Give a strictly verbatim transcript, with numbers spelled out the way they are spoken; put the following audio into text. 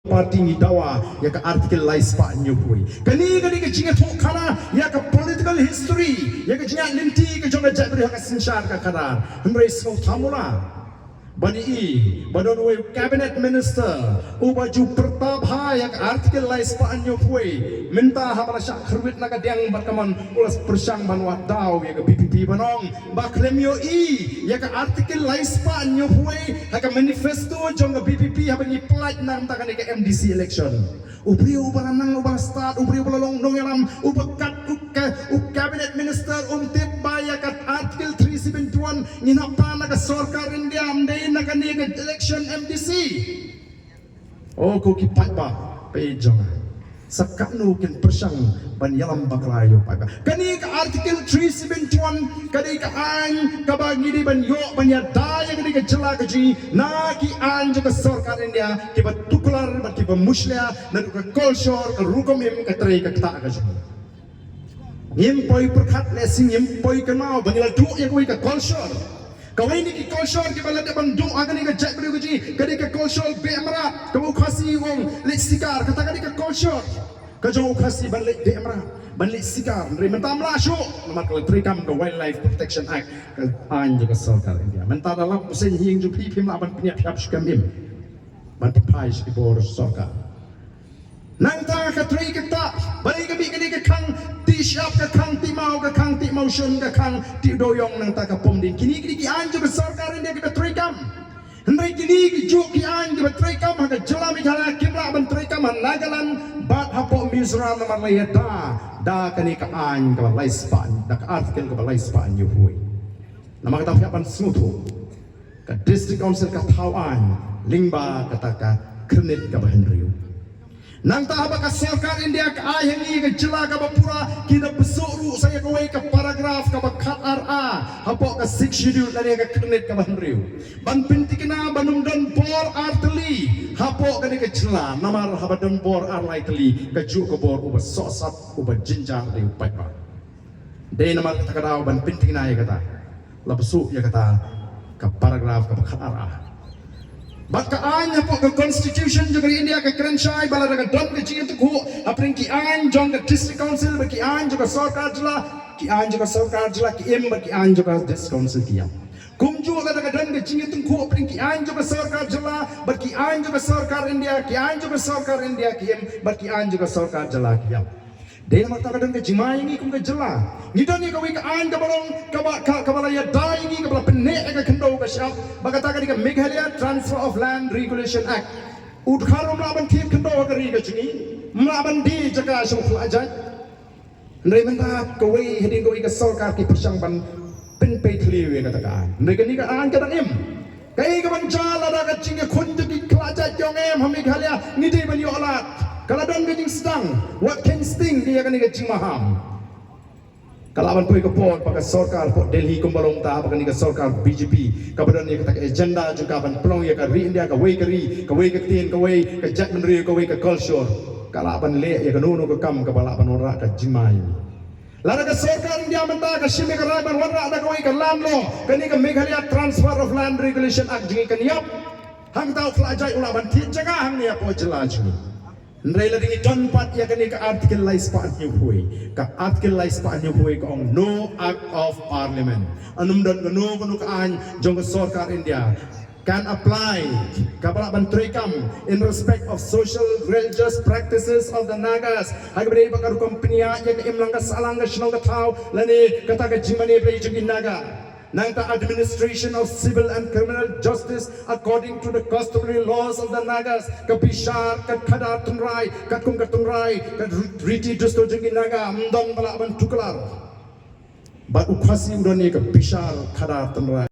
party ngi dawa ïa ka Article lai spah hynñiew phew wei. Kane ka dei ka jingïathuhkhana ïa ka political history, ïa ka jingïaid lynti ka jong ka jaitbynriew ha ka synshar ka khadar. Hynrei sngewthuh mo la, ban ïohi ba don uwei u cabinet minister uba ju pyrta bha ïa ka Article lai spah hynñiew phew wei. Mynta haba la shah kyrwit na ka diang bad ka mon, u la pyrshang ban wad daw ïa ka VPP ban ong ba khlem ïohi ïa ka Article lai spah hynñiew phew wei ha ka manifesto jong ka VPP haba ngi pynlait na ka bynta kane ka MDC election. U briew uba la nang, uba la stad, u briew uba la long nongïalam, uba kat u ka, u cabinet minister, um tip ba ïa ka Article three seventy-one ngin hap pan na ka sorkar India, ym dei na kane ka election MDC. O ko ki paidbah, peit jong nga, sa katno kin pyrshang ban ïalam bakla ïa u paidbah. Kane ka Article three seventy-one ka dei ka aiñ kaba ngi dei ban ïoh ban ïada ïa kane ka jylla ka jong ngi na ki aiñ jong ka sorkar India kiba tuklar bad kiba mushlia naduh ka kolshor, ka rukom im, ka trei ka ktah ka jong ngi. Ngim poi pyrkhat lehse, ngim poi kynmaw ba ngi la duh ïa kawei ka kolshor. Kawei na ki kolshor kiba la dep ban duh ha kane ka jaitbynriew ka jong ngi ka dei ka kolshor beh mrad, kaba u Khasi u ong leit sikar. Kata ka dei ka kolshor ka jong u Khasi ban leit beh mrad, ban leit sikar. Hynrei mynta ym lah shuh namar ka la treikam ka Wildlife Protection Act, ka aiñ jong ka sorkar India. Mynta da lap u seng ïing jong phi, phim lah ban pynïap, pynïap shuh kam im ban pynphai sha ki bor sorkar. Nangta ka trei ka ktah, balei ka mih kane ka khang tih shyiap, ka khang tih maw, ka khang tih mawshun, ka khang tih dewïong, nangta ka pom dien. Kine, kine ki aiñ jong ka sorkar India kiba treikam. Hynrei kine kijuh ki aiñ kiba treikam ha ka jylla Meghalaya kim lah ban treikam ha Nagaland bad hapoh Mizoram namar la ïada da kane ka aiñ kaba lai spah, da ka Article kaba lai spah hynñiew phew wei. Namar kata phi hap ban sngewthuh, ka District Council ka thaw aiñ lyngba kata ka Khyrnit kaba hynriew. Nangta haba ka sorkar India ka ai ha ngi ka jylla kaba pura, ki da pynsuh ruh sa ïa kawei ka paragraph kaba khat ar A hapoh ka Sixth Schedule lane ka Khyrnit kaba hynriew, ban pynthikna ban ym don bor ar tylli hapoh kane ka jylla. Namar haba don bor ar lai tylli, kajuh ka bor uba sohsat, uba jynjar dei u paidbah. Dei namar kata ka daw ban pynthikna ïa kata la pynsuh ïa kata ka paragraph kaba khat ar A. Bad ka aiñ hapoh ka Constitution jong ka ri India ka kren shai ba lada ka don ka jingïatyngkhuh hapdeng ki aiñ jong ka District Council bad ki aiñ jong ka sorkar jylla, ki aiñ jong ka sorkar jylla ki im bad ki aiñ jong ka District Council ki ïap. Kumjuh lada ka don ka jingïatyngkhuh hapdeng ki aiñ jong ka sorkar jylla bad ki aiñ jong ka sorkar India, ki aiñ jong ka sorkar India ki im bad ki aiñ jong ka sorkar jylla ki ïap. Dei namar kata ka don ka jingma ïa ngi kum ka jylla. Ngi don ïa kawei ka aiñ kaba long, kaba, ka, kaba la ïada ïa ngi, kaba la pynneh ïa ka khyndew ka shyiap, ba kata ka dei ka Meghalaya Transfer of Land Regulation Act. U dkhar um lah ban thied khyndew ha ka ri ka jong ngi, um lah ban die jaka sha u khlajait. Hynrei mynta kawei hadien kawei ka sorkar ki pyrshang ban pynpei thliew ïa kata ka aiñ. Hynrei kane ka aiñ ka dang im. Kaei kaban jia lada ka jingïakhun jong ki khlajait ki ong em ha Meghalaya ngi dei ban ïoh lad? Ka la don ka jingsdang, wat kheiñ sting ïa kane ka jingmaham. Ka lah ban poi ka por ba ka sorkar hapoh Delhi kumba long ta, ba kane ka sorkar BJP kaba don ïa kata ka agenda jong ka ban pynlong ïa ka ri India kawei ka ri, kawei ka ktien, kawei ka jaitbynriew, kawei ka culture, ka lah ban leh ïa kano kano ka kam kaba lah ban wanrah ka jingma ïa ngi. Lada ka sorkar India mynta ka shim ïa ka rai ban wanrah da kawei ka land law, kane ka Meghalaya Transfer of Land Regulation Act jong ngi kan ïap, hangta u khlajait u lah ban thied jaka hangne hapoh jylla jong ngi. Hynrei lada ngi don pat ïa kane ka Article lai spah hynñiew phew wei, ka Article lai spah hynñiew phew wei ka ong no Act of Parliament, ym don kano kano ka aiñ jong ka sorkar India can apply, kaba lah ban treikam in respect of social religious practices of the Nagas. Ha kaba ïadei bad ka rukom pynïaid ïa ka imlang ka sahlang, ka shnong ka thaw, lane kata ka jingmane blei jong ki Naga. Nangta administration of civil and criminal justice according to the customary laws of the Nagas, ka bishar ka khadar tynrai, katkum ka tynrai ka ri-, riti dustur jong ki Naga, ym don ba lah ban tuklar. Bad u Khasi u don ïa ka bishar khadar tynrai.